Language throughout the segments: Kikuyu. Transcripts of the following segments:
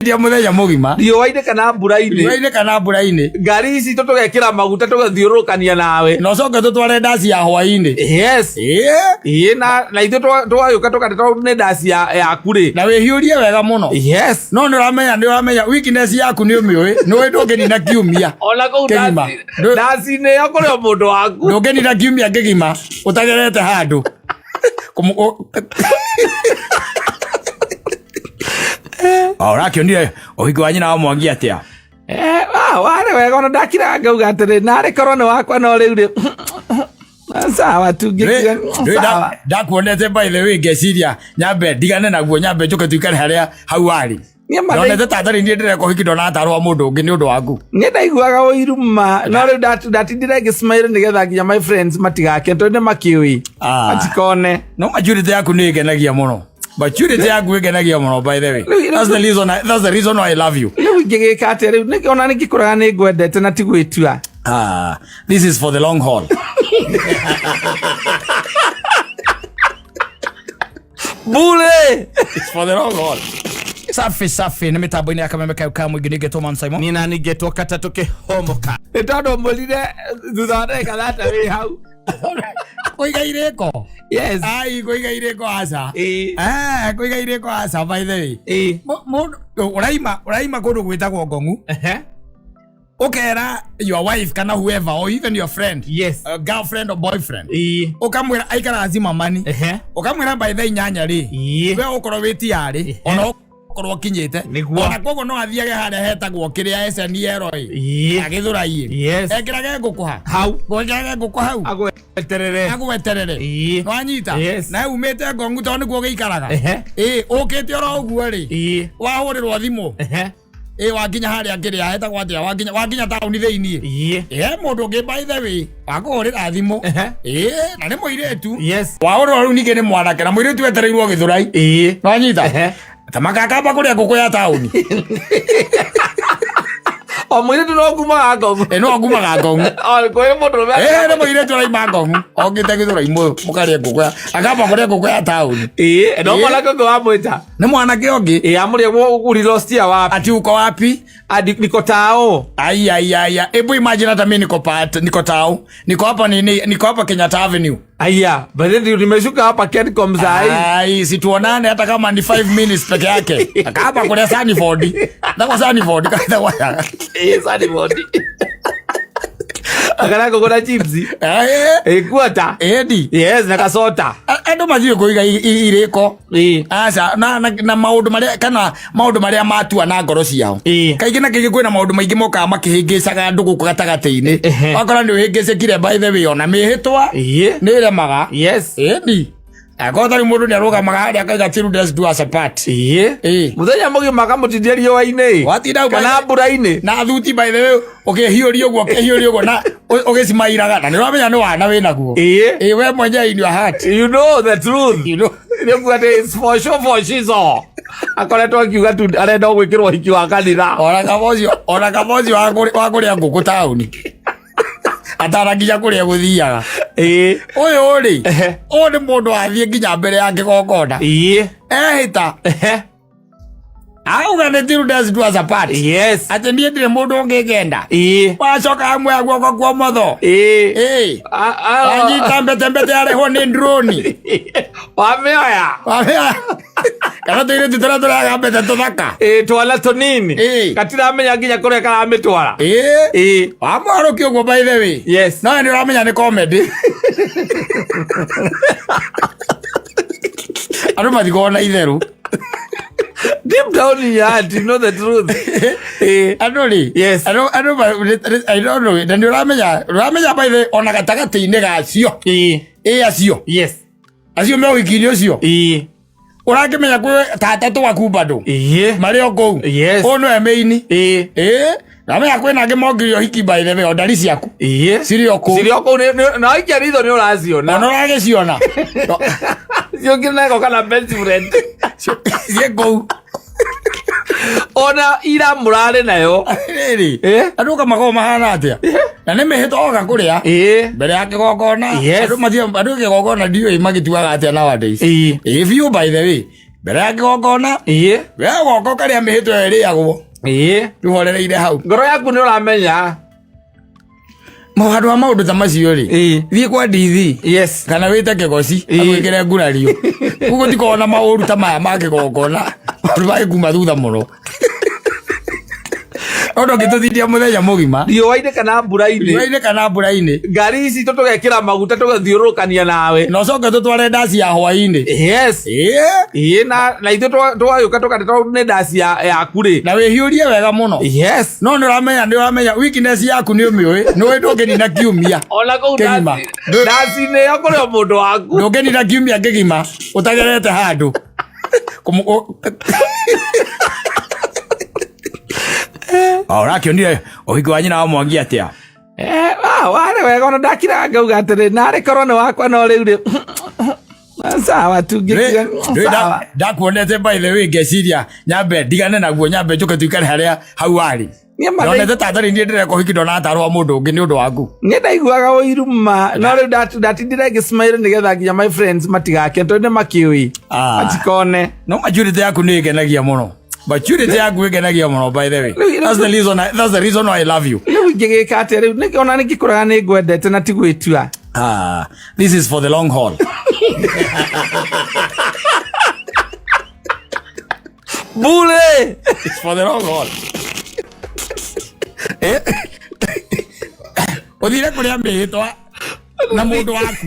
Ndia muthenya mugima. Riũa-inĩ kana mbura-inĩ. Riũa-inĩ kana mbura-inĩ. Ngari ici tũ tũgekĩra maguta tũgathiũrũrũkania nawe. Na ũcoke tũtware ndaci ya hwaĩ-inĩ. Yes. Ĩĩ. Ĩĩ na ithuĩ tũgagĩũka tũkate tondũ nĩ ndaci yaku rĩ. Na wĩhiũrie wega mũno. Yes. No nĩ ũramenya nĩ ũramenya weakness yaku nĩ ũmĩũĩ. Nĩ ũĩ ndũngĩnina kiumia. Ona kũu Kĩgima. ndaci-inĩ ĩyo kũrĩ o mũndũ waku. Ndũngĩnina kiumia kĩgima ũtagerete handũ. Ũrakĩonire ũhiki wa nyina wa Mwangi atĩa? Warĩ wega ona ndakiraga ngauga atĩrĩ narĩ korwo nĩ wakwa no rĩu rĩ sawa tu ngĩkiuga sawa. Ndakuonete by the way ngeciria nyambe ndigane naguo nyambe njũke tuikare harĩa hau warĩ. Niĩ ma Ndonete ta atarĩ niĩ ndĩreka ũhiki ndona tarĩ wa mũndũ ũngĩ nĩ ũndũ waku. Niĩ ndaiguaga ũiru ma no rĩu ndatindire ngĩsmile nĩgetha nginya my friends matigake tondũ nĩ makĩũĩ matikone. No maturity yaku nĩ ĩngenagia mũno. Maturity yaku ĩngenagia mũno by the way. That's the reason why I love you. Rĩu ingĩgĩka atĩa rĩu ona nĩngĩkoraga nĩ ngwendete na ti gwĩtua. This is for the long haul. Bure! It's for the long haul. Safi safi nĩ mĩtambo-inĩ ya kameme kau ka mũingĩ nĩngetwo Man Simon. Nina nĩngetwo katatũ kĩhomoka. Nĩ tondũ mũrire thutha wa ndagĩka thata wĩ hau. Kũiga irĩko. Yes. Ai kũiga irĩko aca. Ĩĩ. Eh, kũiga irĩko aca by the way. Ĩĩ. Mũndũ ũraima kũndũ gwĩtagwo Ngong'u. Ehe. Ũkera your wife kana whoever or even your friend. Yes. Girlfriend or boyfriend. Ĩĩ. Ũkamwĩra aikara Zimmerman. Ehe. Ũkamwĩra by thaa 8 rĩ. Ĩĩ. We ũkorwo wĩ tiarĩ. Ona ũkorwo ũkinyĩte. Nĩguo. Ona koguo no athiage harĩa hetagwo kĩrĩa SNL ĩ. Ĩĩ. Agĩthũrai. Yes. Ekĩrage ngũkũ ha. Hau. Gwekĩrage ngũkũ hau. Agweterere. Agweterere. Ĩĩ. Nwanyita. Yes. Na umĩte Ngong'u tondũ nĩkuo gĩikaraga. Ehe. Ĩĩ ũkĩte oro ũguo rĩ. Ĩĩ. Wahũrĩrwo thimũ. Ehe. Ĩĩ wakinya harĩa kĩrĩa hetagwo atĩa wakinya taũni thĩiniĩ. Ĩĩ. Ĩĩ mũndũ ũngĩ by the way wakũhũrĩra thimũ. Ehe. Ĩĩ na nĩ mũirĩtu. Yes. Wahũrĩrwo rĩu ningĩ nĩ mwanake na mũirĩtu etereirwo Gĩthũrai. Ĩĩ. Nwanyita. Ehe. Ta makakamba kũrĩa ngũkũ ya taũni. O mũirĩtu no ngumaga Ngong'u. Ĩĩ no ngumaga Ngong'u. O kwĩ mũndũrũme. Ĩĩ nĩ mũirĩtu araima Ngong'u. Okĩte Gĩthũrai mũkarĩe ngũkũ ya akamba kũrĩa ngũkũ ya taũni. Ĩĩ no Ĩĩ. mwanake ũngĩ wamwĩta. Nĩ mwanake ũngĩ. Ĩĩ amũria ulilostia wapi? Ati uko wapi? Adi niko tao. Ai ai ai. Hebu imagine hata mimi niko part niko tao. Niko hapa nini? Niko hapa Kenyatta Avenue. Aya, but then nimeshuka hapa Kencom saa hii. Ai, si tuonane hata kama ni 5 minutes peke yake. Hapa kuna Sanford. Ndako Sanford kaita kwa. Eh, Sanford. Akana kugura chips. Eh. Eh, kuata. Edi. Yes, na kasota. Andũ mathiĩ kũiga irĩko. Ĩĩ. Aca na maũndũ marĩa kana maũndũ marĩa matua na ngoro ciao. Ĩĩ. Kaingĩ na kaingĩ kwĩna maũndũ maingĩ mokaga makĩhĩngĩcaga andũ gũkũ gatagatĩ-inĩ. Ehe. Wakora nĩ ũhĩngĩcĩkire by the way ona mĩhĩtwa Ĩĩ. nĩ ĩremaga. Yes. Ĩni. Akorwo tarĩ mũndũ nĩ arũgamaga harĩa akaiga till death do us apart. Ĩĩ. Ĩĩ. Mũthenya mũgima akamũtindia riũa-inĩ. Watinda hau Kana mbura-inĩ. Na thuti by the way ũkĩhiũria ũguo ũkĩhiũria ũguo na ũgĩcimairaga na nĩ ũramenya nĩ wana wĩ naguo. Ĩĩ. Ĩĩ we mwenyewe in your heart. You know the truth. You know. Nĩ kuga atĩ it's for sure for shizo. Akoretwo akiuga tu arenda gwĩkĩrwo ũhiki wa kanitha. Ona kaba ũcio ona kaba ũcio wa kũrĩa ngũkũ taũni. Atara nginya kũrĩa gũthiaga. Ĩĩ. Ũyũ rĩ, Ehe. ũyũ nĩ mũndũ wathiĩ nginya mbere ya kĩgongona. Ĩĩ. Ehĩta. Ehe. Auga nĩ till death do us apart. Yes. Atĩ niĩ ndirĩ mũndũ ũngĩngenda. Ĩĩ. Wacoka amwe guoko kwa ũmotho. Ĩĩ. Ĩĩ. A- Wanyita mbete mbete yarehwo nĩ drone. Wamĩoya. Wamĩoya. Kana tũirĩtu tũrĩa tũrehaga mbete tũthaka. Ĩĩ twana tũnini. Ĩĩ. Gatiramenya nginya kũrĩa karamĩtwara. Ĩĩ. Ĩĩ. Wamwarũkia ũguo by the way. Yes. No nĩ ũramenya nĩ comedy. Andũ matigona itherũ. Deep down in your heart, you know the truth. Ĩĩ. Andũ rĩ. Yes. Andũ I don't know. Na nĩ ũramenya by the way ona gatagatĩ-inĩ gacio. Ĩĩ. Ĩ acio. Yes. Acio me ũhiki-inĩ ũcio. Ĩĩ. Ũrakĩmenya kwĩ tata twaku bado. Ĩĩ. Marĩ o kũu. Yes. Ũyũ nĩwe mĩini. Ĩĩ. Ĩĩ. Namenya kwĩna angĩ mongire ũhiki by the way o ndari ciaku. Ĩĩ. Cirĩ o kũu. Cirĩ o kũu na waikia ritho nĩ ũraciona. Ona ũragĩciona. Ciũkire na ĩgoka na best friend. Ciĩ kũu. Ona ira mũrarĩ nayo. Rĩrĩ. Ĩĩ. Andũ kamakoragwo mahana atĩa? Na nĩ mĩhĩtwa oka kũrĩa. Ĩĩ. Mbere ya kĩgongona. Yes. Andũ mathiaga andũ kĩgongona ndiũĩ magĩtuaga atĩa nowadays. Ĩĩ. Ĩĩ biũ by the way. Mbere ya kĩgongona. Ĩĩ. We goka ũkarĩa mĩhĩtwa ĩyo ĩrĩagwo. Ĩĩ. Rĩu hau. Ngoro yaku nĩ ũramenya. Handũ ha maũndũ ta macio rĩ, Ĩĩ. thiĩ kwa ndithi. Yes. Kana wĩte kĩgoci Ĩĩ. agwĩkĩre ngurario. Koguo tikoragwo na maũru ta maya ma kĩgongona. Maũndũ mangĩkuma thutha mũno. Ũndũ ũngĩtũtindia mũthenya mũgima. Riũa-inĩ kana mbura-inĩ. Riũa-inĩ kana mbura-inĩ. Ngari ici tũ tũgekĩra maguta tũgathiũrũrũkania nawe. Na ũcoke tũtware ndaci ya hwaĩ-inĩ. Yes. Ĩĩ. Ĩĩ, na ithuĩ tũgagĩũka tũkate tondũ nĩ ndaci yaku rĩ. Na wĩhiũrie wega mũno. Yes. No nĩ ũramenya, nĩ ũramenya weakness yaku nĩ ũmĩũĩ. Nĩ ũĩ ndũngĩnina kiumia. Ona kũu Kĩgima. ndaci-inĩ ĩyo kũrĩ o mũndũ waku. Ndũngĩnina kiumia kĩgima ũtagerete handũ. Ũrakĩonire ũhiki wa nyina wa Mwangi atĩa? Warĩ wega ona ndakiraga ngauga atĩrĩ narĩ korwo nĩ wakwa no rĩu rĩ sawa tu ngĩkiuga sawa. Ndakuonete by the way ngeciria nyambe ndigane naguo nyambe njũke tuikare harĩa hau warĩ. Niĩ ma Ndonete ta atarĩ niĩ ndĩreka ũhiki ndona tarĩ wa mũndũ ũngĩ nĩ ũndũ waku. Niĩ ndaiguaga ũiru ma no rĩu ndatindire ngĩsmile nĩgetha nginya my friends matigake tondũ nĩ makĩũĩ. Matikone. No maturity yaku nĩ ĩngenagia mũno. Maturity yaku ĩngenagia mũno by the way. That's the reason I, that's the reason why I love you. Rĩu ingĩgĩka atĩa rĩu ona nĩngĩkoraga nĩ ngwendete na ti gwĩtua. This is for the long haul. Bure! It's for the long haul. Ũthire kũrĩa mĩhĩtwa na mũndũ waku.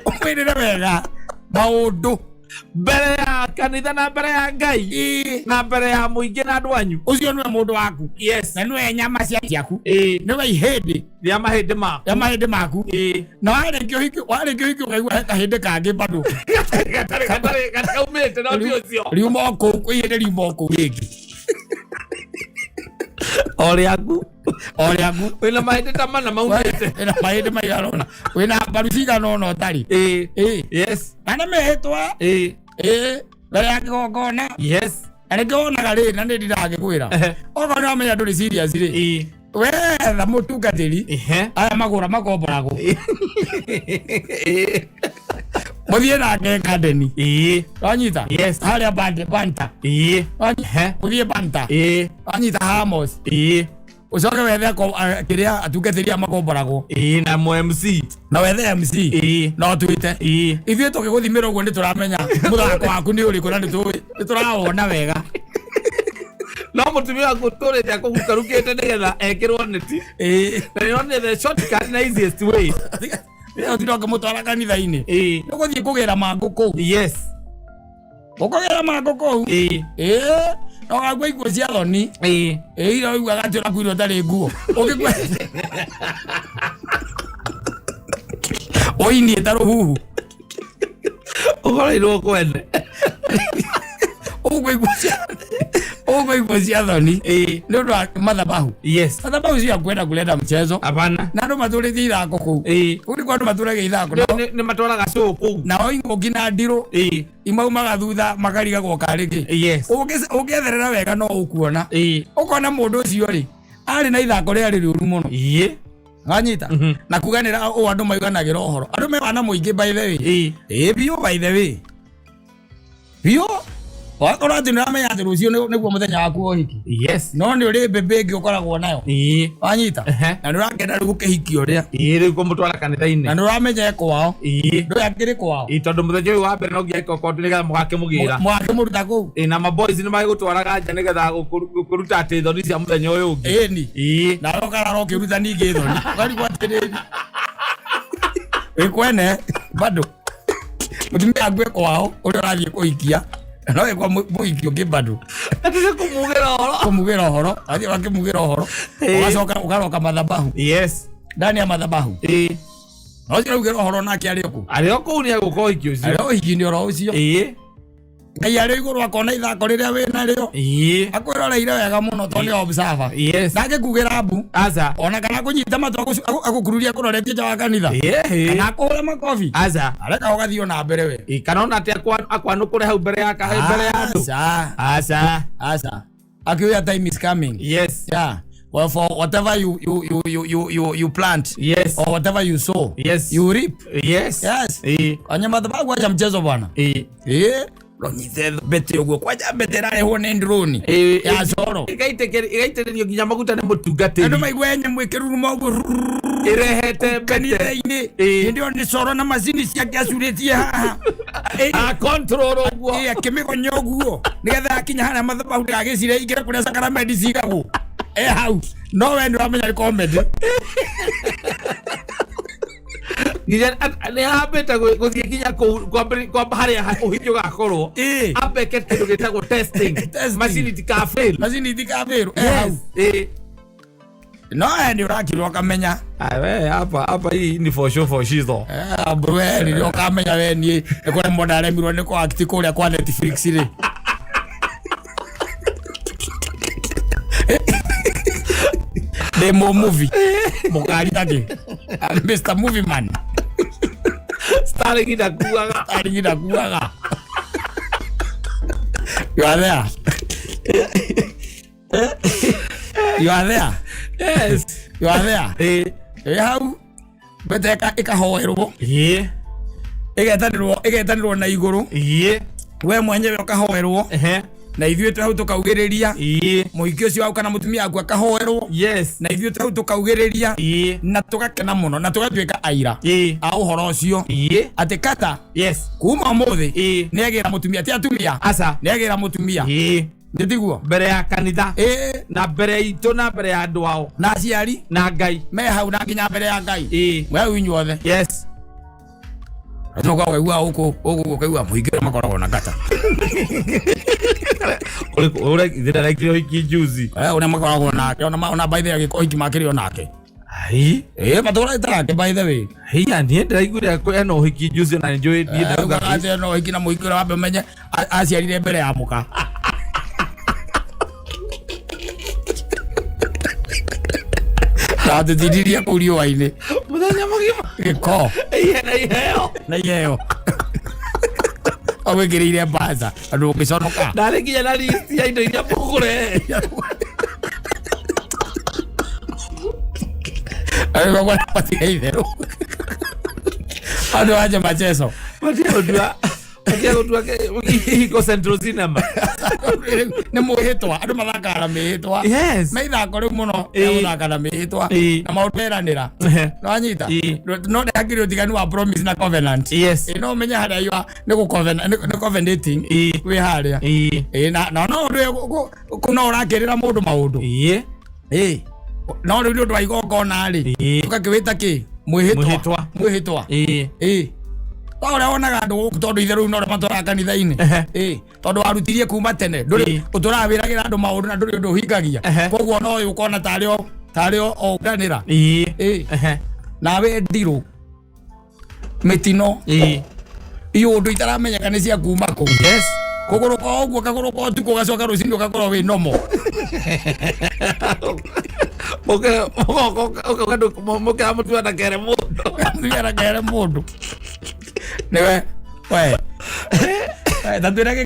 Ũmwĩrĩre wega maũndũ. Mbere ya kanitha na mbere ya Ngai na mbere ya mũingĩ na andũ anyu. Ũcio nĩwe mũndũ waku. Yes. Na nĩwe nyama ciaku. Ĩĩ. Nĩwe ihĩndĩ. Rĩa mahĩndĩ maku. Rĩa mahĩndĩ maku. Ĩĩ. Na warĩkia ũhiki, warĩkia ũhiki ũkaigua he kahĩndĩ kangĩ bado. Gataumĩte no ti ũcio. Riuma o kũu, ihĩndĩ riuma o kũu rĩngĩ. O rĩaku. O rĩaku. Wĩna mahĩndĩ ta mana maumĩte. Wĩna mahĩndĩ maigana ũna. Wĩna mbaru cigana ũna ũtarĩ. Ĩĩ. Ĩĩ. Yes. Na nĩ mĩhĩtwa. Ĩĩ. Ĩĩ. Mbere ya kĩgongona. Yes. Na nĩkĩo wonaga rĩ, na nĩ ndĩragĩkwĩra. Okorwo nĩ wamenya ndũrĩ serious rĩ. Ĩĩ. Wetha mũtungatĩri. Aya magũra makomboragwo. Mũthiĩ nake garden. Ĩĩ. Wanyita? Yes. Harĩa banta. Ĩĩ. Mũthiĩ banta. Ĩĩ. Wanyita Hamos. Ĩĩ. Ũcoke wethe kĩrĩa atungatĩri aya makomboragwo. Ĩĩ, na mo MC. Na wethe MC. Ĩĩ. Na ũtuĩte. Ĩĩ. Ithuĩ tũgĩgũthimĩra ũguo nĩ tũramenya mũthako waku nĩ ũrĩkũ na nĩ tũrawona wega. No mũtumia waku ũtũrĩte akũgukarukĩte nĩgetha ekĩrwo neti. Ĩĩ. Na nĩ onire the shortcut na easiest way. Ũtinda ũkĩmũtwara kanitha-inĩ. Ĩĩ. Nĩ ũgũthiĩ kũgĩra mangũ kũu. Yes. Ũkũgĩra mangũ kũu. Ĩĩ. Ĩĩ. Na ũgakua ikuũ cia thoni. Ĩĩ. Ĩĩ, ira ũiguaga atĩ ũrakuire ũtarĩ nguo. Ũngĩkua ũinie ta rũhuhu. Ũkoreirwo kwene. Ũgũkua ikuũ cia thoni. Ĩĩ. Nĩ ũndũ wa mathabahu. Yes. Mathabahu cia kwenda kuleta mchezo. Hapana. Na andũ matũrĩtie ithako kũu. Ĩĩ. Kũu nĩkuo andũ matũragia ithako. Nĩ matwaraga show kũu. Nao ingũki na ndirũ. Ĩĩ. Imaumaga thutha makarigagwo karĩ kĩ. Yes. Ũngĩetherera wega no ũkuona. Ĩĩ. Ũkona mũndũ ũcio rĩ, arĩ na ithako rĩarĩ rĩũru mũno. Ĩĩ. Wanyita? Na kuganĩra ũũ andũ maiganagĩra ũhoro. Andũ me wana mũingĩ by the way. Ĩĩ. Ĩĩ biũ by the way. Biũ. Wakorwo atĩ nĩũramenya atĩ rũciũ nĩguo mũthenya waku wa ũhiki. Yes. No nĩ ũrĩ mbĩmbĩ ĩngĩ ũkoragwo nayo. Ĩĩ. Wanyita? Na nĩũrakenda rĩu gũkĩhikia ũrĩa. Ĩĩ, rĩu kũmũtwara kanitha-inĩ. Na nĩũramenya e kwao. Ĩĩ. Ndũĩ akĩrĩ kwao. Ĩĩ, tondũ mũthenya ũyũ wa mbere no nginya ĩkorwo kwao nĩgetha mũgakĩmũgĩra. Mũgakĩmũruta kũu. Ĩĩ, na maboys nĩ magĩgũtwaraga nja nĩgetha gũkũruta atĩ thoni cia mũthenya ũyũ ũngĩ. Ĩni. Ĩĩ. Na ũkarara ũkĩruta ningĩ thoni. Ũkarigwo atĩrĩrĩ. Wĩ kwene bado. Mũtumia ague kwao ũrĩa ũrathiĩ kũhikia. No ĩkwa mũhiki ũngĩ bado. Atĩ nĩ kũmugĩra ũhoro. Kũmugĩra ũhoro. Athiĩ ũgakĩmugĩra ũhoro. Ũgacoka ũkaroka mathabahu. Yes. Ndani ya mathabahu. Ĩĩ. Na ũcio ũraugĩra ũhoro nake arĩ o kũu. Arĩ o kũu nĩ egũka ũhiki ũcio. Arĩ o ũhiki-inĩ oro ũcio. Ĩĩ. Ngai arĩ igũrũ akona ithako rĩrĩa wĩ narĩo. Ĩĩ. Akwĩroreire wega mũno tondũ nĩ observer. Yes. Ndangĩkugĩra mbu. Aca. Ona kana kũnyita matũ agũkururia akũroretie nja wa kanitha. Ĩĩ. Kana akũhũre makobi. Aca. Areka ũgathiĩ ona mbere we. Ĩĩ, kana ona atĩ akwanũkũre hau mbere ya mbere ya andũ. Aca. Aca. Aca. Akiuga time is coming. Yes. Yeah. Well, for whatever you plant. Yes. Or whatever you sow. Yes. You reap. Yes. Yes. Ĩĩ. Kwenye madhabahu acha mchezo bwana. Ĩĩ. Ĩĩ. Ronyite mbete ũguo kwanja mbete ĩrarehwo nĩ drone ya coro. Ĩgaitĩrĩrio nginya maguta nĩ Andũ mũtungatĩri. maigua nyamũ ĩkĩruruma ũguo Ĩrehete mbete. kanitha-inĩ. Hĩndĩ ĩyo nĩ coro na macini ciake acurĩtie haha. A control ũguo. Akĩmĩgonya ũguo nĩgetha akinya harĩa mathabahu ndagagĩcire ingĩre kũrĩa sakaramenti cigagwo e hau, no we nĩ ũramenya nĩ comedy. Nginya nĩ ahambĩte gũthiĩ nginya kũu kwamba harĩa ũhiki ũgakorwo. Ambe eke kĩndũ gĩtagwo testing. Testing. Macini itikafail. Macini itikabĩrwo e hau. No we nĩ ũrakirwo ũkamenya. Ah, we hapa hapa hii ni for sure for shizo. Mbũrũ we rĩrĩa ũkamenya we niĩ nĩ kũremwo ndaremirwo nĩ kũ act kũrĩa kwa Netflix rĩ. Ndĩ mũ movie mũkari takĩ Mr Movie Man. Starring ndakuaga. Arĩ ndakuaga. You are there, you are there. Yes. You are there. Ĩ hau mbete ĩkahoerwo, ĩgetanĩrwo na igũrũ. We mwenyewe ũkahoerwo na ithuĩ twĩ hau tũkaugĩrĩria. Mũhiki ũcio wau kana mũtumia waku akahoerwo na ithuĩ twĩ hau tũkaugĩrĩria na tũgakena mũno na tũgatuĩka aira a ũhoro ũcio atĩ kata kuma ũmũthĩ nĩ agĩra mũtumia, ti atumia. Aca. Nĩ agĩra mũtumia, nĩ tiguo? Mbere ya kanitha. Ĩ. Na mbere itũ na mbere ya andũ ao. Na aciari. Na Ngai. Me hau na nginya mbere ya Ngai. Mwĩ hau inyuothe. Ũcoka ũkaigua gũkũ ũguo ũkaigua mũingĩ ũrĩa makoragwo na kata. Ũraikire ũhiki juzi. Ũrĩa makoragwo nake ona by the way agĩkwo ũhiki makĩrĩ o nake. Ai. Ĩ matũraga nake by the way. Hiya niĩ ndĩraiguire ena ũhiki juzi na nĩnjũĩ niĩ ndauga. Ugaga atĩ no ũhiki na mũhiki ũrĩa wambe ũmenye aciarire mbere ya mũka. Na atĩtindirie kũu riũa-inĩ. Mũthenya mũgima. Gĩko. Ihe na iheo. Na iheo agwĩkĩrĩire mbaca andũ ũngĩconoka. Ndarĩ nginya na list ya indo iria mũkũrehe. Matiga itherũ andũ anja macheco. Matia gũtua ihiko Central Cinema. Nĩ mwĩhĩtwa, andũ mathakaga na mĩhĩtwa. Me ithako rĩu mũno ya gũthaka na mĩhĩtwa na maũndũ meranĩra nĩwanyita. No ndĩhakĩrĩ ũtiganu wa promise na covenant. Ĩ, no ũmenye harĩa you are nĩ nĩ covenanting wĩ harĩa. Ĩ, na no ũndũ no ũrakĩrĩra mũndũ maũndũ. Ĩ, no rĩu nĩ ũndũ wa igongona rĩ, tũgakĩwĩta kĩ? Mwĩhĩtwa. Mwĩhĩtwa. Mwĩhĩtwa. Ĩ, ta ũrĩa wonaga andũ gũkũ tondũ itherũ no ũrĩa matwaraga kanitha-inĩ. Ĩ, tondũ warutirie kuma tene ndũrĩ ũtũraga wĩragĩra andũ maũndũ na ndũrĩ ũndũ ũhingagia. Koguo no ũyũ ũkona tarĩ o ũnganĩra. Ĩ, nawe ndirũ mĩtino iũndũ itaramenyeka nĩ cia kuma kũ. Kũgũrũ kwa ũguo kagũrũ kwa ũtukũ ũgacoka rũcinĩ ũgakorwo wĩ nomo. Mũkĩra mũtua na kere mũndũ. Mũtumia kere mũndũ nĩwe we. Ta twĩra.